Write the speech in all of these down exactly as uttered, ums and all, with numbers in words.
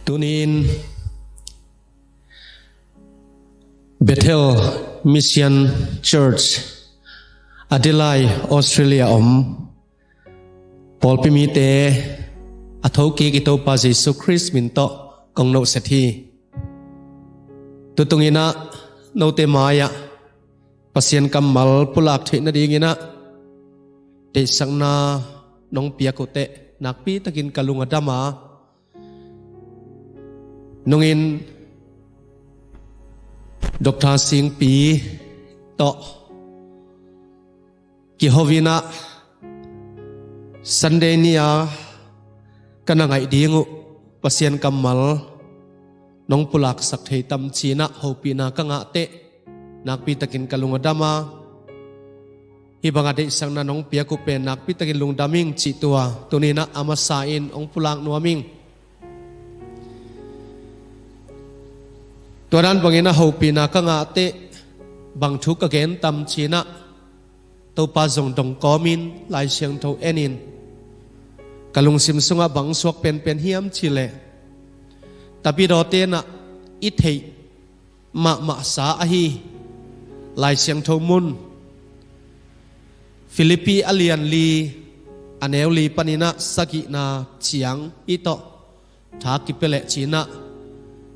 Tunin Bethel Mission Church, Adelaide, Australia om pawlpi mite a thokik i Topa Jesu Khrist min tawh kong nohset hi. Tutunginah note mai-ah Pasian kammal pulak theih nadinginah deihsakna nong piak uh teh nakpi takin ka lung a dam a, nungin Doctor Singpi tawh kihovinah Sunday ni-a ka na ngaih ding uh Pasian kammal nong pulaksak thei tam cinah hopihna ka ngah teh nakpi takin ka lung a dam a, hih bangah deihsakna nong piak uh pen nakpi takin lungdam ing cih tua tuninah a masa in hong pulak nuam ing. Tua dan bangin a hopihna ka ngah teh bang thu ka gen tam cinah Topa zong dong kawmin Lai Siangtho enin ka lungsim sungah bang suak penpen hiam cihleh, tapidaw tenah i theih mahmahsa ahi Lai Siangtho mun Philippi a lian li a neu li paninah sagihna ciang hih tawh tha kipia leh cinah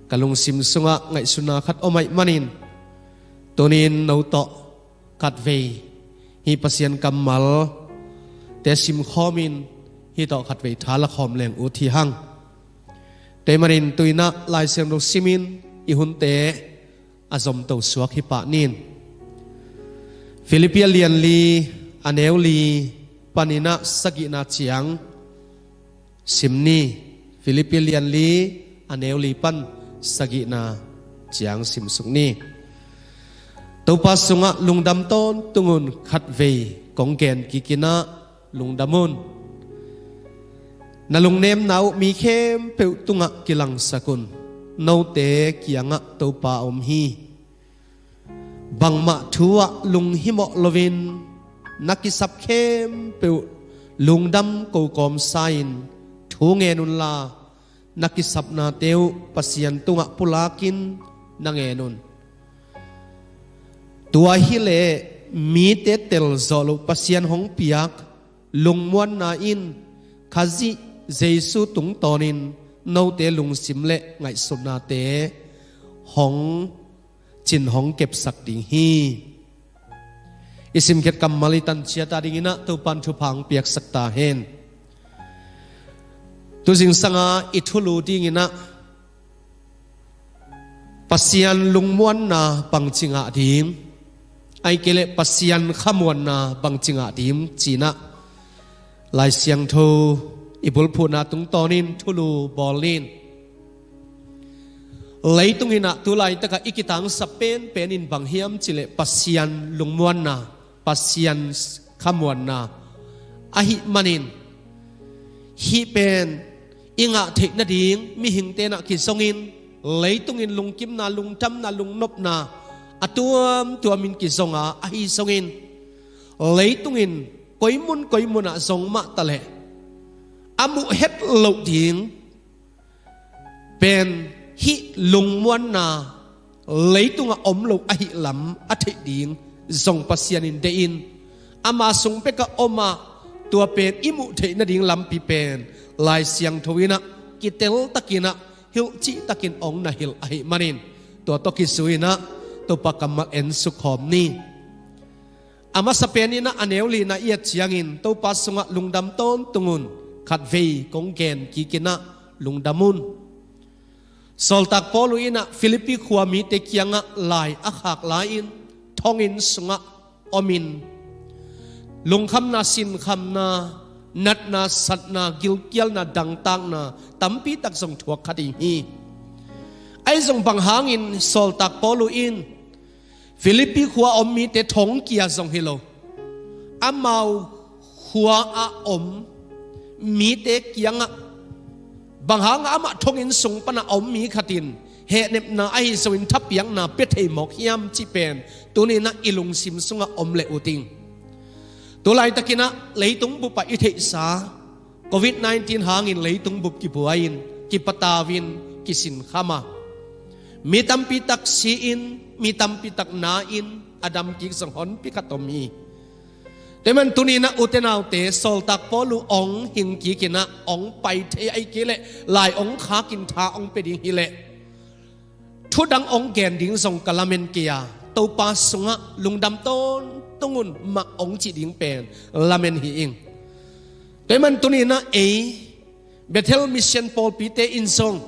ka lungsim sungah ngaihsutna khat om ahih manin tunin no tawh khatvei hih Pasian kammal te simkhawmin hih tawh khatvei tha lakhawm leng ut hi hang. Tua ahih manin tuinah Lai Siangtho simin i hunte a zomto suak hi pah nin. Philippi a lian li a neu li paninah sagihna ciang sim ni. Philippi a lian li a neu li pan sagihna ciang simsuk ni. Topa sungah lungdam tawntungun khatvei kong gen kikinah lungdam un. Na lungnemna uh mi khempeuh tungah kilangsak un. Note kiangah Topa om hi. Bangmah thu-ah lunghimawh loin na kisap khempeuh lungdam kokawmsa-in thu ngen unla na kisapnate uh Pasian tungah pulakin na ngen un. Tua hileh mite telzawh loh Pasian hong piak lungmuanna in Khazih Jesu tungtawnin note lungsim le ngaihsutnate hong cin hong kepsak ding hi. I simkhiat kammal i tanciat a dinginah Topan thupha hong piaksak ta hen. Tuzingsanga i thulu dinginah Pasian lungmuanna bangci ngah ding, ahih kei leh Pasian khamuanna bangci ngah ding cinah Lai Siangtho i bulphuhna tungtawnin thulu bawl nin. Leitunginah tulaitakah i kitangsap penpenin bang hiam cihleh Pasian lungmuanna, Pasian khamuanna ahih manin hih pen i ngah theih nading mihing tenah kizongin leitungin lungkimna, lungdamna, lungnopna a tuamtuamin kizonga ahi zongin leitungin koimun koimunah zong mah taleh a muh het loh ding pen hih lungmuanna leitungah om lo ahih lam a theih ding zong Pasian in deih in ama sung bekah om ah tua pen i muh theih nading lampi pen Lai Siangtho inah kitel takinah hilhcih takin ong na hilh ahih manin tua tawh kizui inah Topa kammal en sukhawm ni. A masa peninah a neu lina i et ciangin Topa sungah lungdam tawntungun khatvei kong gen kikinah lungdam un. Sawltak Paul uh inah Philippi khua mite kiangah lai a khak lai-in thonginn sungah omin lungkhamna, sinkhamna, natna, satna, gilkialna, dangtakna tampitak zong thuak kha ding hi. Ahi zong bang hangin Sawltak Paul uh in Philippi khua om mite thongkia zong hi lo, amau khua a om mite kiangah bang hangah amah thonginn sung panah a om mi khatin hehnepna ahi zongin thapiakna pia thei mawk hiam cih pen tuninah i lungsim sungah om leh uh ding. Tulaitakinah leitung bupah i theihsa covid nineteen hangin leitung bup kibuai-in kipatau-in kisinkham a, mi tampi tak si-in, mi tampi tak na-in a dam kik zong honpi khat om hi. Tua ahih manin tuni-in ah ute naute, sawltak Paul uh hong hing kik in ah hong pai thei ahih kei leh, lai hong khak in tha hong pia ding hi leh, thu dang hong gen ding zong ka lamen kei a, Topa sungah lungdam tawntung un mah hong cih ding pen lamen hi ing. Tua ahih manin tuni-in ah ei Bethel Mission pawlpite in zong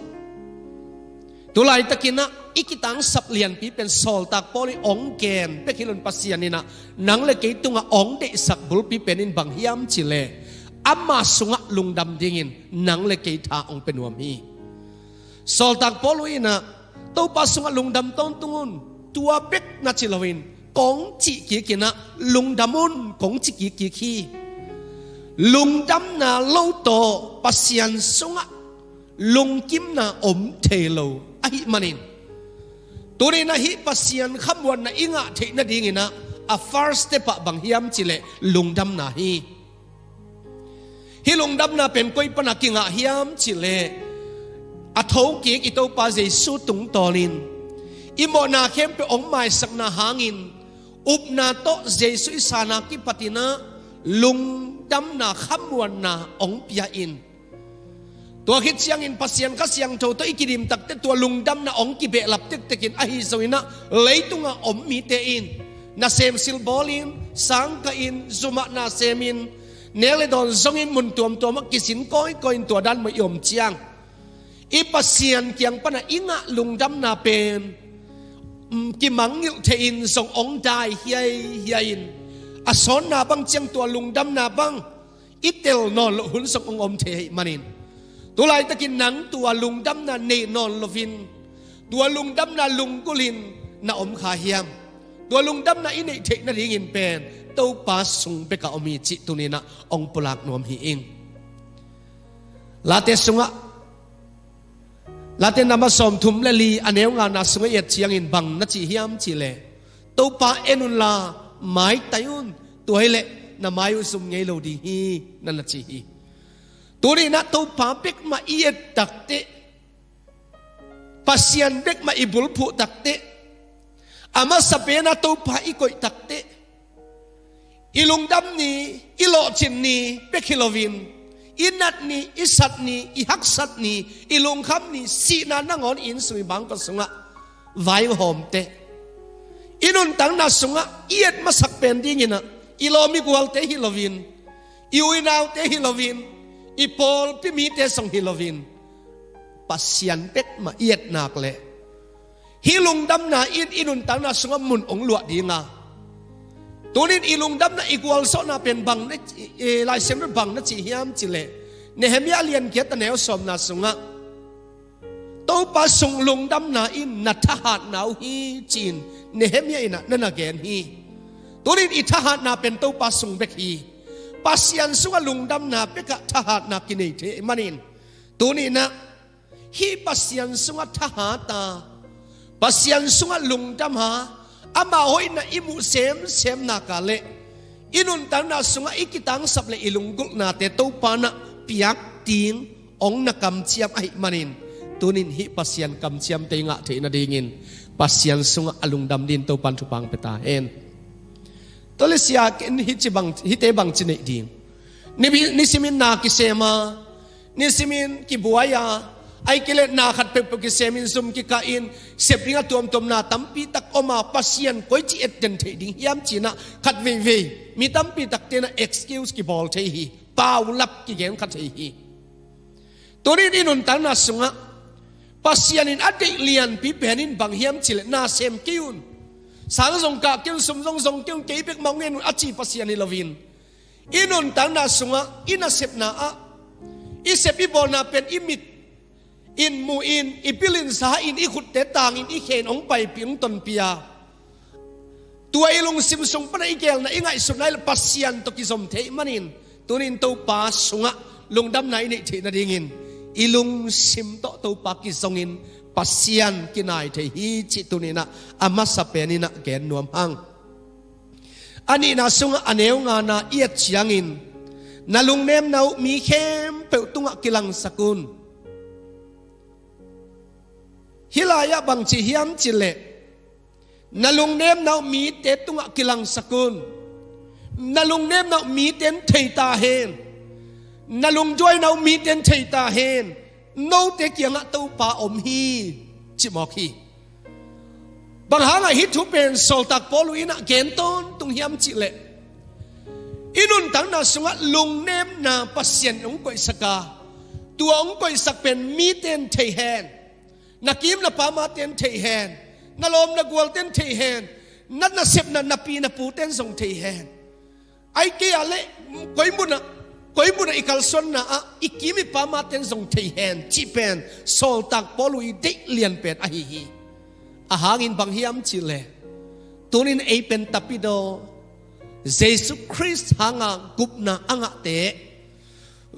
tu laitakin ah i kitangsap lianpi pen sawltak Paul in hong gen bek hi loin Pasian in ah nang le kei tungah hong deihsak bulpi pen in bang hiam cih leh, ama sungah lungdam dingin nang le kei tha hong pia nuam hi. Sawltak Paul in ah Topa sungah lungdam tawntung un, tua bek na ci loin, kong cih kik in ah lungdam un, kong ci kikkik hi. Lungdamna lo tawh Pasian sungah lungkimna om thei lo ahih manin, tuni-in ah hih Pasian khamuanna i ngah theih nadingin ah a first step ah bang hiam cih leh lungdamna hi. Hih lungdamna pen koi pan ah kingah hiam cih leh, a thokik i Topa Jesu tungtawnin i mawhna khempeuh hong maisakna hangin, upna tawh Jesu i san a kipat in ah lungdamna khamuanna hong pia in, tua khit ciangin Pasian Kha Siangtho tawh i kidim tak teh tua lungdamna hong kibehlap tektek in, ahi zongin ah leitungah om mite in nasem silbawl in, sangkah in, zumah na sem in, nek le dawn zongin mun tuamtuam ah kisin kawikawi in tua dan mah i om ciang, i Pasian kiang pan ah i ngah lungdamna pen, mm, kimangngilh thei in zong hong dai hiaihiai in, a sawnna bang ciang tua lungdamna bang i tel nawn loh hun zong hong om thei ahih manin, tu laitakin nang tua lungdamna nei nawn loin, tua lungdamna lunggulhin na om kha hiam? Tua lungdamna i neih theih nadingin pen Topa sung bek ah om hi cih tuni-in ah hong pulak nuam hi ing. Late sungah, Late na ma sawmthum le li a neu ngana sungah i et ciangin bang na ci hiam cih leh, Topa en unla, maitai un, tua hi leh na mai uh zum ngei lo ding hi, na na ci hi. Tuni-in ah Topa bek mah i et tak teh, Pasian bek mah i bulphuh tak teh, a masa pen ah Topa i koih tak teh, i lungdam ni, i lawhcin ni bek hi loin, i nat ni, i sat ni, i haksat ni, i lungkham ni, sihna nangawn i inn sung, i bangkua sungah vaihawmte, i nuntakna sungah i et masak pen dingin ah i lawm i gualte hi loin, i u i naute hi loin, i pawlpi mite zong hi loin, Pasian bek mah i et nak leh, hih lungdamna in i nuntakna sungah mun hong luah ding a. Tuni-in i lungdamna, i gualzawhna pen bang na, i, i Lai Siangtho bang na ci hiam cih leh, Nehemiah lian giat a neu sawmna sungah, Topa sung lungdamna in na thahatna uh hi ci-in Nehemiah in ah na na gen hi. Tuni-in i thahatna pen Topa sung bek hi. Pasian sungah lungdamna bek ah thahatna kinei thei ahih manin, tuni-in ah hih Pasian sungah thahat a, Pasian sungah lungdam a, ama hoihna i muh semsem nak leh, i nuntakna sungah i kitangsap le i lunggulhnate Topa in ah piak ding hong na kamciam ahih manin, tuni-in hih Pasian kamciamte i ngah theih nadingin Pasian sungah a lungdam dingin Topa in thupha hong pia ta hen. Tua leh sia, ken hih ci bang, hihte bang ci neih ding? Ni, nisimin na kisem a, nisimin kibuai a, ahih kei leh na khat peuhpeuh kisemin zum kikah in, sep ding a tuamtuam na tampi tak om a, Pasian koici etden theih ding hiam ci-in ah khat veivei mi tampi takte in ah excuse kibawl thei hi, paulap kigen kha thei hi. Tuni-in i nuntakna sungah Pasian in a deih lianpi pen in bang hiam cih leh, na sem kei un, sang zong kah kei un, sum zong zong kei un, kei bek mah hong en un, a ci Pasian hi loin, i nuntakna sungah i nasepna ah, i sep i bawlna pen i mit in mu in, i pil in za in, i khutte tang in, i khe in hong paipih, hong tonpih a, tua i lungsim sung pan ah i geelna, i ngaihsutna i Pasian tawh kizom thei ahih manin, tuni-in Topa sungah lungdamna i neih theih nadingin i lungsim tawh Topa kizongin Pasian kinai thei hi cih tuni-in ah a masa pen in ah gen nuam hang. A nihna sungah a neu ngana i et ciangin, na lungnemna uh mi khempeuh tungah kilangsak un. Hih lai-ah bang ci hiam cih leh, na lungnemna uh mite tungah kilangsak un. Na lungnemna uh mite in thei ta hen. Na lungduaina uh mite in thei ta hen. Note kiangah Topa om hi, ci mawk hi. Bang hangah hih thu pen sawltak Paul in a gen tawntung hiam cih leh, i nuntakna sungah lungnemna Pasian hong koihsak a, tua hong koihsak pen mite in thei hen. Na kim na pamte in thei hen. Na lawm na gualte in thei hen. Na nasepna na pi na pute in zong thei hen. Ahih kei leh koi munah, koi munah i kalsuanna ah i kim i pamte in zong thei hen cih pen sawltak Paul i deih lian pen ahi hi. A hangin bang hiam cih leh, tuni-in ei pen tapidaw, Jesu Khrist hanga gupna a ngahte,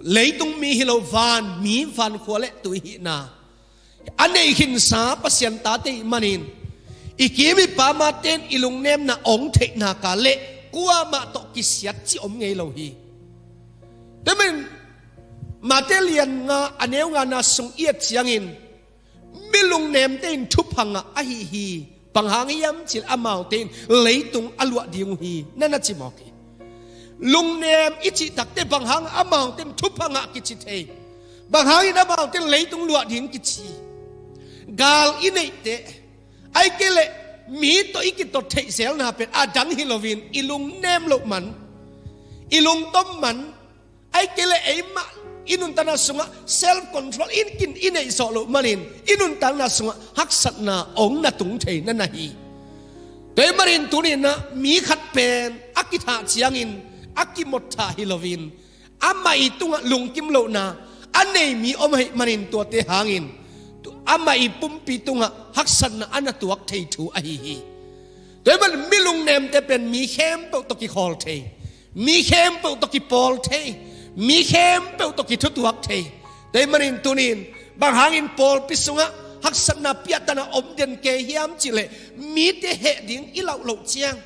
leitung mi hi lo, van mi, van khua le tui hihna a neih khinsa Pasian tate i hih manin, i kim i pamte in i lungnemna hong theih nak leh kuamah tawh kisiat cih om ngei lo hi. Tua manin Mate lian nga a neu ngana sung i et ciangin, mi lungnemte in thupha ngah ahi hi. Bang hang hiam cih leh amaute in leitung a luah ding uh hi, na na ci mawk hi. Lungnem i cih takteh bang hang amaute in thupha ngah kici thei? Bang hangin amaute in leitung luah ding kici? Gal i neihteh, ahih kei leh mi tawh i kitot theih zelna pen a dang hi loin i lungnem loh man, i lungtom man, ahih kei leh eimah i nuntakna sungah self control in kin i neih zawh loh manin i nuntakna sungah haksatna hong na tung thei na na hi. Tua ahih manin tuni-in ah mi khat pen a kithah ciangin a kimawt thah hi loin, amah i tungah lungkim lohna a nei mi om ahih manin, tuate hangin tu-, amah i pumpi tungah haksatna a na tuak thei thu ahi hi. Tua ahih manin mi lungnemte pen mi khempeuh tawh kikhawl thei, mi khempeuh tawh kipawl thei, mi khempeuh tawh kithutuak thei. Tua ahih manin tuni-in bang hangin pawlpi sungah haksatna piahtana om den kei hiam cih leh, mite heh ding i lauh loh ciang,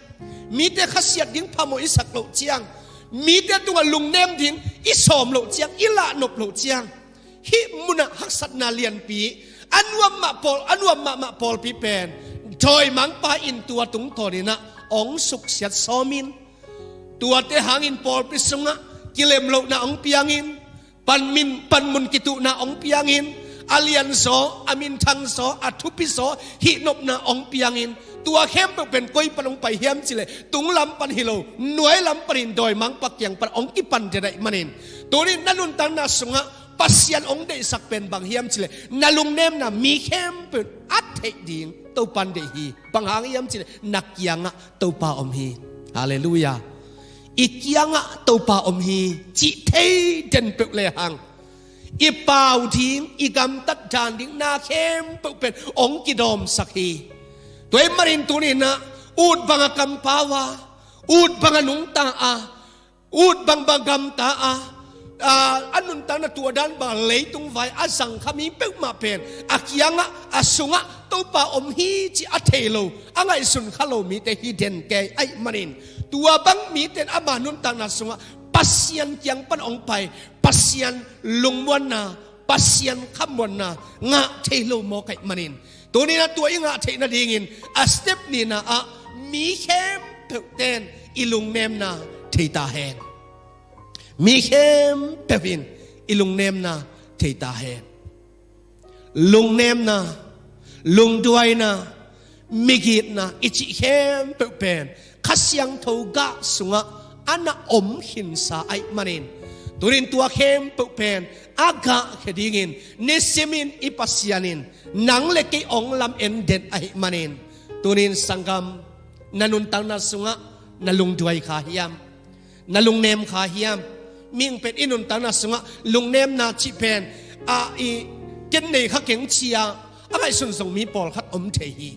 mite khasiat ding phamawh i sak loh ciang, mite tungah lungnem ding i sawm loh ciang, i lahnop loh ciang, hih munah haksatna lianpi, a nuam mah pawl, a nuam mahmah pawlpi pen dawimangpa in tua tungtawnin ah hong suksiat sawm in, tuate hangin pawlpi sungah kilemlohna hong piang in, panmin, panmun kituhna hong piang in, a lianzaw, a minthangzaw, a thupizaw hihnopna hong piang in, tua khempeuh pen koi pan hong pai hiam cih leh, tunglam pan hi lo, nuailam panin dawimangpa kiang pan hong kipan den ahih manin, tuni-in na nuntakna sungah Pasian hong deihsak pen bang hiam cih leh, na lungnemna mi khempeuh in a theih ding Topa in deih hi. Bang hang hiam cih leh, na kiangah Topa om hi. Halleluiah. I kiangah Topa om hi cih thei den peuh lehang, i pau ding, i gamtat dan ding na khempeuh pen hong kidawmsak hi. Tua ahih manin tuni-in ah ut bang a kampau a, ut bang a nungta a, ut bangbang gamta a, a, a nuntakna tua dan bang leitung vai a zangkha mi peuhmah pen a kiangah, a sungah Topa om hi cih a thei lo, a ngaihsun kha lo mite hi den kei ahih manin, tua bang mite in ama nuntakna sungah Pasian kiang pan hong pai, Pasian lungmuanna, Pasian khamuanna ngah thei lo mawk ahih manin, tuni-in ah tua i ngah theih nadingin a step nihna ah mi khempeuhte in i lungnemna thei ta hen. Mi khempeuh in i lungnemna thei ta hen. Lungnemna, lungduaina, migitna i cih khempeuh pen Kha Siangtho gah sungah a na om khinsa ahih manin, tuni-in tua khempeuh pen a gahkhia dingin nisimin i Pasian in nang le kei hong lam-en den ahih manin, tuni-in sanggam, na nuntakna sungah na lungduai kha hiam? Na lungnem kha hiam? Mihing pen i nuntakna sungah lungnemna cih pen a, i, ken nei kha keng ci-a a ngaihsun zong mi pawlkhat om thei hi.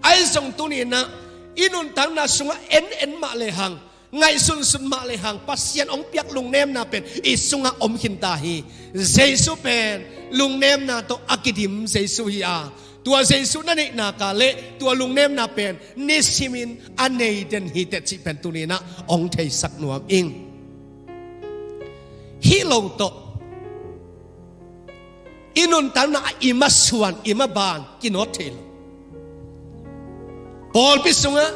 Ahi zong tuni-in ah i nuntakna sungah en en mah lehang, ngaihsunsun mah lehang, Pasian hong piak lungnemna pen i sungah om khin ta hi. Jesu pen lungnemna tawh a kidim Jesu hi a, tua Jesu na neih nak leh tua lungnemna pen nisimin a nei den hi teh cih pen tuni-in ah hong theisak nuam ing. Hih lo tawh I nuntakna ah i masuan, i maban kinawt thei lo. Pawlpi sungah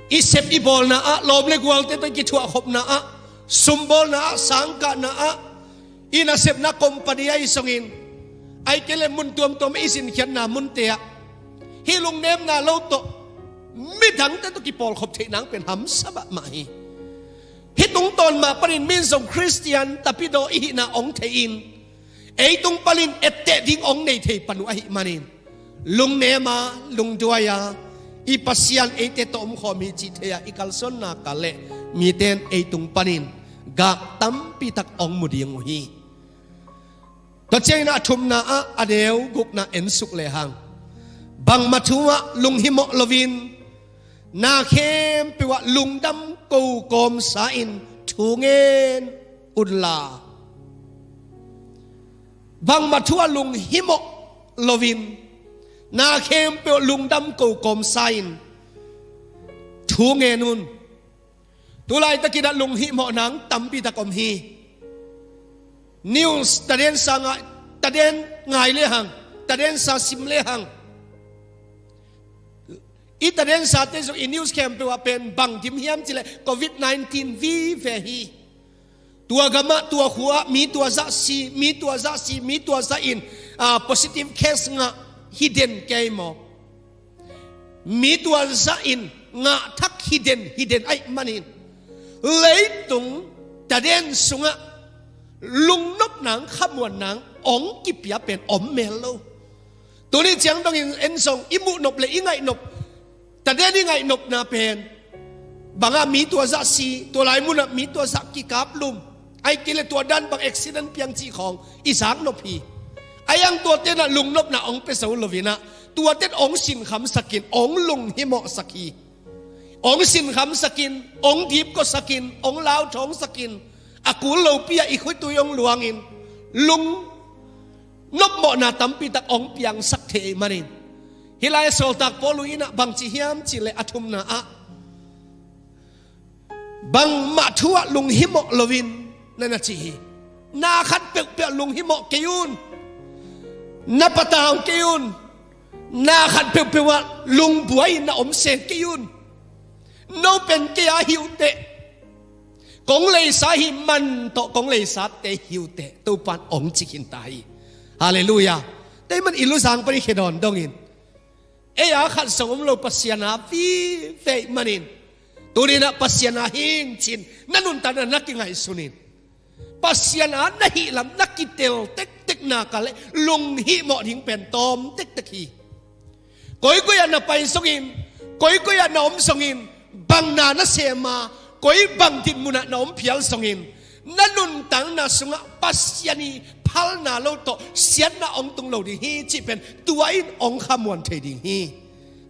i sep i bawlna ah, lawm le gualte tawh i kithuahkhopna ah, sumbawlna ah, sangkahna ah, i nasepna company ah i songin, ahih kei leh mun tuamtuam i sinkhiatna munte ah, hih lungnemna lo tawh midangte tawh kipawlkhop theih nang pen hamsa mahmah hi. Hih tungtawn mah panin mi in zong Khristian tapidaw i hihna hong thei in, ei tung panin etteh ding hong nei thei pan uh ahih manin, lungnem a, lungduai a, i Pasian eite tawh omkhawm hi cih thei a i kalsuanna kal leh mite in ei tung panin gah tampi tak hong mu ding uh hi. Tua ciangin a thumna ah a neu gukna en suk lehang, bangmah thu ah lunghimawh loin, na khempeuh ah lungdam ko kawmsa in thu ngen unla. Bangmah thu ah lunghimawh loin, na khempeuh ah lungdam ko kawmsa in thu ngen un. Tulaitakin ah lunghimawh nang tampi tak om hi. News, tadensa ngai, taden ngai lehang, tadensa sim lehang, i tadensate zong, i news khempeuh ah pen bang dim hiam cih leh covid nineteen vive hi. Tua gamah, tua khua ah mi tua zah si, mi tua zah si, mi tua zah in, ah, positive case ngah hi den kei maw? Mi tua zah in ngah thak hi den, hi den ahih manin, leitung taden sungah lungnopna, khamuanna hong kipia pen om mel lo. Tuni ciang dongin en zong i muhnop le i ngaihnop, taden i ngaihnopna pen, bangah mi tua zah si, tua lai munah mi tua zah kikaplum, ahih kei leh tua dan bang accident piang cih khawng i zaknop hi. Ahi zongin tuate in ah lungnopna hong pia zo loin ah, tuate in hong sinkhamsak in, hong lunghimawhsak hi. Hong sinkhamsak in, hong dipkuasak in, hong lauthawngsak in, a kul lopi ah i khutui hong luangin, lungnopmawhna tampi tak hong piangsak thei ahih manin, hih lai sawltak Paul in ah bang ci hiam cih leh a thumna ah, bangmah thu ah lunghimawh loin, na na ci hi. Na khat peuhpeuh ah lunghimawh kei un. Na patau kei un. Na khat peuhpeuh ah lungbuai in na om se kei un. No pen kei a hi uh teh, kong leisa ahih man tawh kong leisate hi uh teh, Topa'n hong ci khin ta hi. Halleluiah. Tua ahih manin i luzang pan i khia dawn dongin, ei a khat zong om lo, Pasian a vive ahih manin, tuni in ah Pasian a hi ing ci-in na nuntakna na kingaihsun in, Pasian a na hih lam na kitel tektekna kal leh lunghimawh ding pen tawm tektek hi. Koikoi ah na pai zongin, koikoi ah na om zongin, bang na na sem a, koi bang dinmun ah na om phial zongin, na nuntakna sungah Pasian ii phalna lo tawh siatna hong tung lo ding hi cih pen tua in hong khamuan thei ding hi.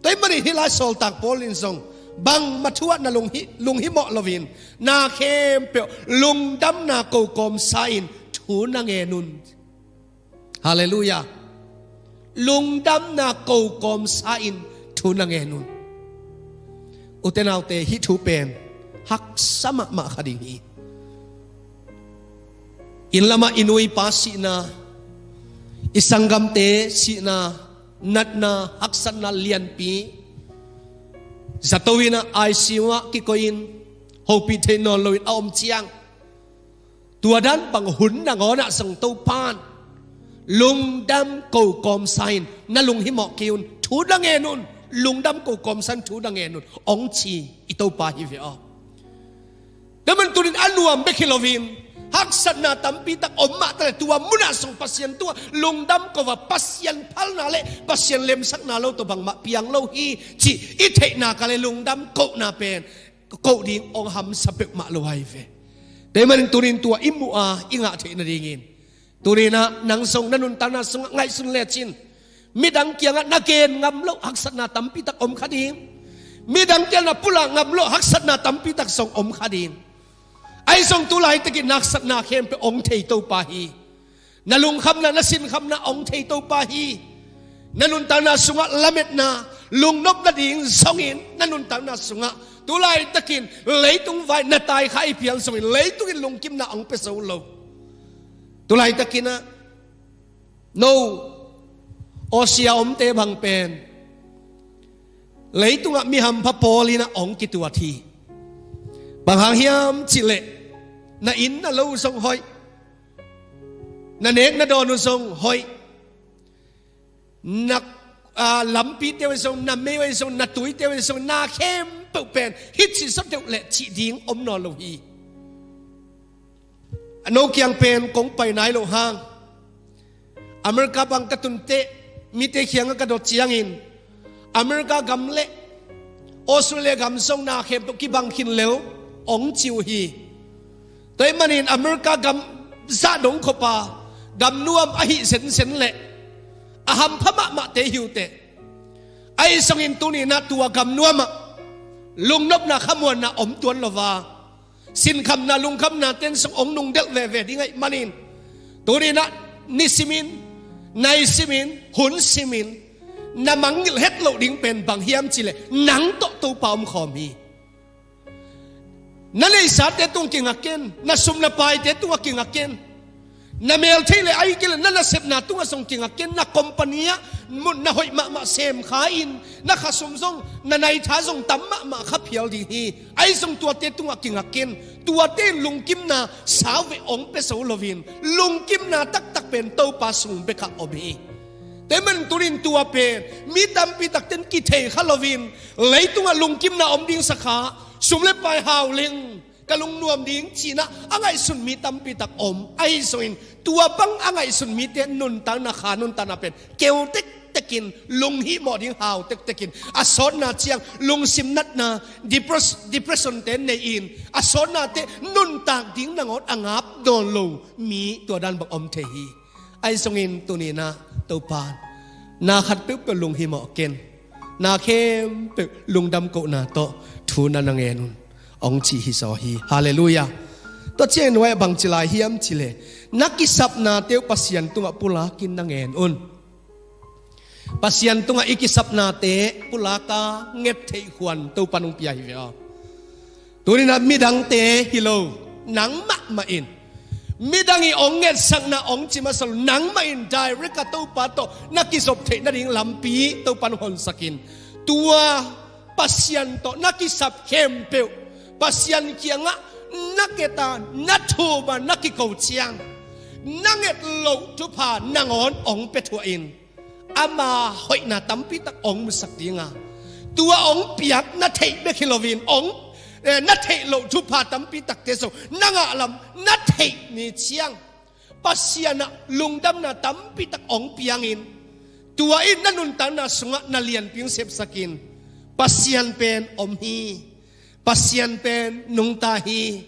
Tua ahih manin hih lai sawltak Paul in zong, bangmah thu ah na lunghi, lunghimawh loin, na khempeuh lungdamna ko kawmsa in thu na ngen un. Halleluiah. Lungdamna ko kawmsa in thu na ngen un. Ute naute, hih thu pen haksa mahmah kha ding hi. Inn lamah i nu i pa sihna, i sanggamte sihna, natna, haksatna lianpi, zato in ah I C U ah kikoih in, hopih theih nawn loin a om ciang, tua dan bang hun nangawn ah zong Topa'n lungdam ko kawmsa in na lunghimawh kei un, thu na ngen un, lungdam ko kawmsa in thu na ngen un, hong ci i Topa hi ve aw. Tua ahih manin tuni in a nuam bek hi loin, haksatna tampi tak om mah taleh tua munah zong Pasian tungah lungdam ko a, Pasian phalna leh Pasian lemsakna lo tawh bangmah piang lo hi cih i theihna kal leh lungdam kohna pen koh ding hong hamsa peuhmah lo ahi ve. Tua ahih manin tuni in tua i muh a i ngah theih nadingin, tuni in ah nang zong na nuntakna sungah ngaihsun lecin, midang kiangah na gen ngam loh haksatna tampi tak om kha ding. Midang kiangah na pulak ngam loh haksatna tampi tak zong om kha ding. Ahi zong tulaitakin na haksatna khempeuh hong thei Topa hi. Na lungkhamna, na sinkhamna hong thei Topa hi. Na nuntakna sungah lametna, lungnop nading zongin na nuntakna sungah tulaitakin leitung vai na tai kha i phial zongin, leitung in lungkimna hong pia zo lo. Tulaitakin ah No, Asia omte bang pen leitungah mi hampha pawl in ah hong kituat hi. Bang hang hiam cih leh, na inn na lo zong hoih, na nek na dawn uh zong hoih, na, ah, lampite uh zong, na mei uh zong, na tuite uh zong, na khempeuh pen hih ci zaw deuh leh cih ding om nawn lo hi. A no kiang pen kong pai nai loh hang, America bang ka tun teh, mite kiangah ka dot ciangin, America gam le Australia gam zong na khempeuh kibang khin lel hong ci uh hi. Tua ahih manin America gam zah dong khop a, gam nuam ahi zenzen leh a hampha mahmahte hi uh teh. Ahi zongin tuni-in ah tua gam nuamah lungnopna khamuanna om tuan lo a, sinkhamna lungkhamna ten zong hong nungdelh veve ding ahih manin, tuni-in ah nisimin, naisimin, hun simin, na mangngilh het loh ding pen bang hiam cih leh, nang tawh Topa om khawm hi. Na neihsate tungah kingak ken, na sum na paite tungah kingak ken, na mel theih le ahi kei leh na nasepna tungah zong kingak ken, na company ah mun na hoih mahmah sem kha in, na khasum zong, na naitha zong tam mahmah kha phial ding hi. Ahi zong tuate tungah kingak ken. Tuate in lungkimna sauveh hong pia zo loin, lungkimna taktak pen Topa sung bekah om hi. Tua ahih manin tuni-in tua pen mi tampi takte in kithei kha loin, leitungah lungkimna om ding sa kha, sum le pai hau leng ka lungnuam ding ci-in ah a ngaihsun mi tampi tak om. Ahi zongin tua bang a ngaihsun mite nuntakna kha, nuntakna pen keu tektekin, lunghimawh ding hau tektekin, a sawtna ciang lungsim natna, depres-, depression te nei-in, a sawtnate nuntak ding nangawn a ngap nawn lo mi tua dan bang om thei hi. Ahi zongin tuni-in ah Topa in na khat peuhpeuh lunghimawh ken, na khempeuh lungdam kohna tawh thu na na ngen un, hong ci hi zaw hi. Halleluiah. Tua ciangin nuai-ah bang ci lai hiam cih leh, na kisapnate uh Pasian tungah pulakin na ngen un. Pasian tungah i kisapnate pulak a, nget theih khuan Topa in hong pia hi ve aw. Tuni-in ah midangte hi lo, nang mahmah in. Midang in hong ngetsakna hong ci masa lo, nang mah in direct a Topa tawh na kizop theih nading lampi Topa in hong honsak in. Tua Pasian tawh na kisap khempeuh Pasian kiangah na nget a, na thum a, na kiko ciang, na nget loh thupha nangawn hong pia thuah in. Ama hoihna tampi tak hong musak ding a, tua hong piak na theih bek hi loin, hong, eh, na theih loh thupha tampi takte zong na ngah lam na theih ni ciang, Pasian ah lungdamna tampi tak hong piangin, tua in na nuntakna sungah na lianpi hong sepsak in. Pasian pen om hi. Pasian pen nungta hi.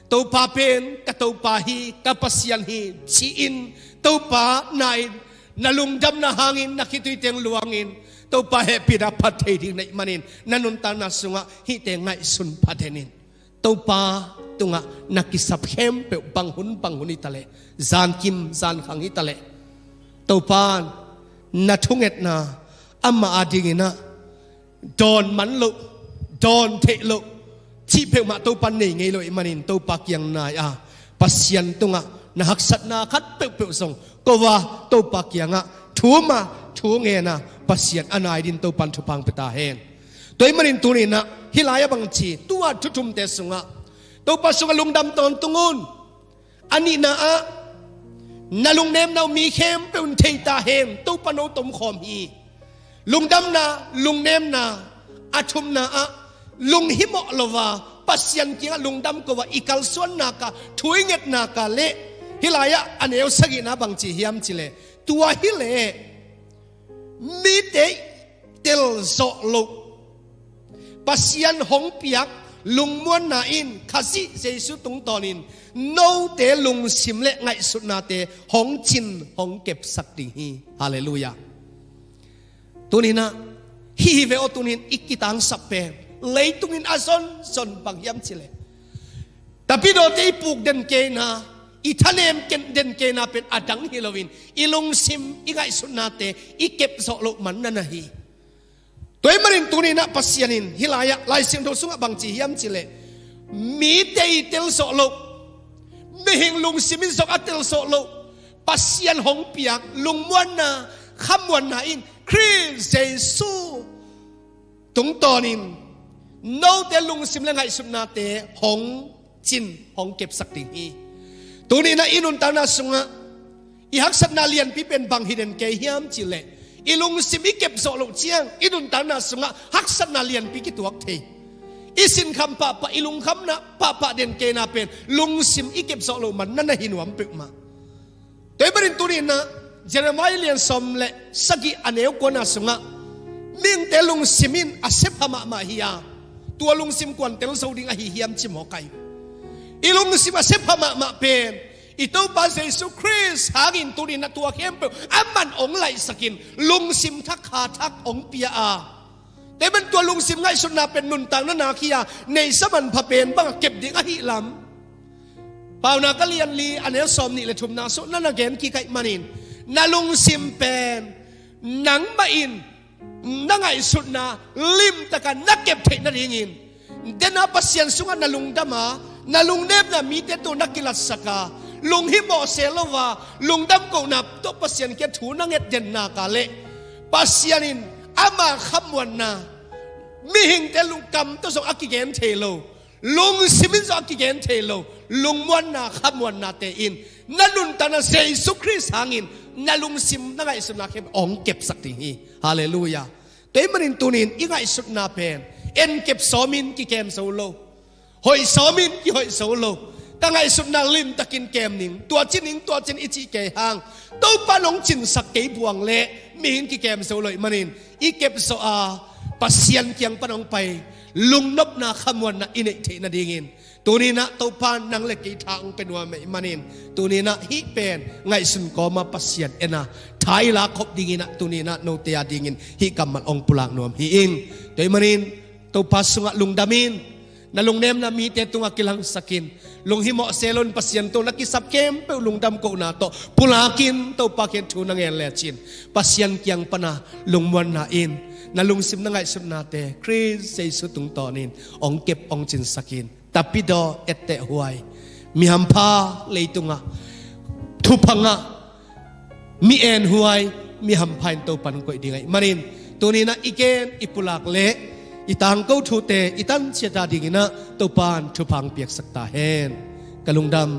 Topa pen ka Topa hi, ka Pasian hi, ci-in Topa na-in, na lungdamna hangin na khitui teng luangin, Topa hehpihna phat thei ding na hih manin, na nuntakna sungah hihte ngaihsun phat hen in. Topa tungah na kisap khempeuh, bang hun bang hun hi ta leh, zankim zankhang hi ta leh, Topa in na thungetna, amah adingin ah dawn man loh, dawn theih loh cih peuhmah Topa in nei ngei lo ahih manin, Topa kiang nai a, Pasian tungah na haksatna khat peuhpeuh zong ko a, Topa kiangah thum a, thu ngen a, Pasian a nai dingin Topa in thupha hong pia ta hen. Tua ahih manin tuni-in ah hih lai-ah bang ci, tua thu thumte sungah, Topa sungah lungdam tawntung un. A nihna ah, na lungnemna uh mi khempeuh in thei ta hen, Topa in hong tomkhawm hi. Lungdamna, lungnemna, a thumna ah, lunghimawh lo a, Pasian kiangah lungdam ko a, i kalsuan nak a, thu i nget nak a leh, hih lai-ah a neu sagihna bang ci hiam cih leh, tua hi leh mite i tel zawh loh, Pasian hong piak lungmuanna in Khazih Jesu tungtawnin note lungsim le ngaihsutnate hong cin, hong kepsak ding hi. Halleluiah. Tuni-in ah, hih hi ve aw, tuni-in i kitangsap pen, leitungin a zonzon bang hiam cih leh, tapidawte i puk den keina, i thanem ken den keina pen a dang hi loin, i lungsim, i ngaihsutnate i kep zawh loh man na na hi. Tua ahih manin tuni-in ah Pasian in hih lai-ah, Lai Siangtho sungah bang ci hiam cih leh, mite i tel zawh loh, mihing lungsim in zong a tel zawh loh, Pasian hong piak lungmuanna, khamuanna in Khrist Jesu tungtawnin note lungsim le ngaihsutnate hong cin, hong kepsak ding hi. Tuni-in ah i nuntakna sungah i haksatna lianpi pen bang hi den kei hiam cih leh, i lungsim i kepzawh loh ciang i nuntakna sungah haksatna lianpi kituak thei. I sinkham pahpah, i lungkhamna pahpah den keina pen lungsim i kepzawh loh man na na hi nuam peuhmah. Tua ahih manin tuni-in ah Jeremiah lian sawm le sagih a neu kuana sungah, mihingte lungsim in a sepha mahmah hi a, tua lungsim kuan tel zo ding ahi hiam ci mawk hi. I lungsim a sepha mahmah pen i Topa Jesu Khrist hangin tuni-in ah tua khempeuh aman hong laihsakin lungsim thak, kha thak hong pia a, tua ahih manin tua lungsim ngaihsutna pen nuntakna nak hi a, neihsa manpha pen bang a kep ding ahih lam Paunak a lian li a neu sawmnih le thumna sung na na gen kik ahih manin, na lungsim pen nangmah in na ngaihsutna limtakin na kep theih nadingin, den a Pasian sungah na lungdam a, na lungnemna mite tawh na kilatsak a, lunghimawh se lo a, lungdam kohna tawh Pasian kiang thu na nget den nak leh, Pasian in ama khamuanna, mihingte lungkam tawh zong a kigen thei lo, lungsim in zong a kigen thei lo lungmuanna, khamuannate in na nuntakna Jesu Khrist hangin na lungsim, na ngaihsutna khempeuh hong kepsak ding hi. Halleluiah. Tua ahih manin tuni-in i ngaihsutna pen enkep sawmin kikem zo lo, hoih sawmin kihoih zo lo. Ka ngaihsutna limtakin kem ning, tua ci ning, tua ci ning i cih kei hang, Topa in hong cinsak kei buang leh mihing kikem zo lo ahih manin, i kepzawh a Pasian kiang pan hong pai lungnopna, khamuanna i neih theih nadingin, tuni-in ah Topa in nang le kei tha hong pia nuam ahih manin, tuni-in ah hih pen ngaihsun kawma Pasian en a, tha i lak khop dingin ah tuni-in ah note a dingin hih kammal hong pulak nuam hi ing. Tua ahih manin Topa sungah lungdam in, na lungnemna mite tungah kilangsak in, lunghimawh se loin Pasian tawh na kisap khempeuh lungdam kohna tawh pulak in, Topa kiang thu na ngen lecin, Pasian kiang pan a lungmuanna in na lungsim, na ngaihsutnate Khrist Jesu tungtawnin hong kep, hong cinsak in, tapidaw, etteh huai, mi hampha leitungah, thupha ngah, mi enhuai, mi hampha in Topa in hong koih ding ahih manin, tuni-in ah i gen, i pulak leh i tangko thute i tan ciat a dingin ah Topa in thupha hong piaksak ta hen. Ka lungdam.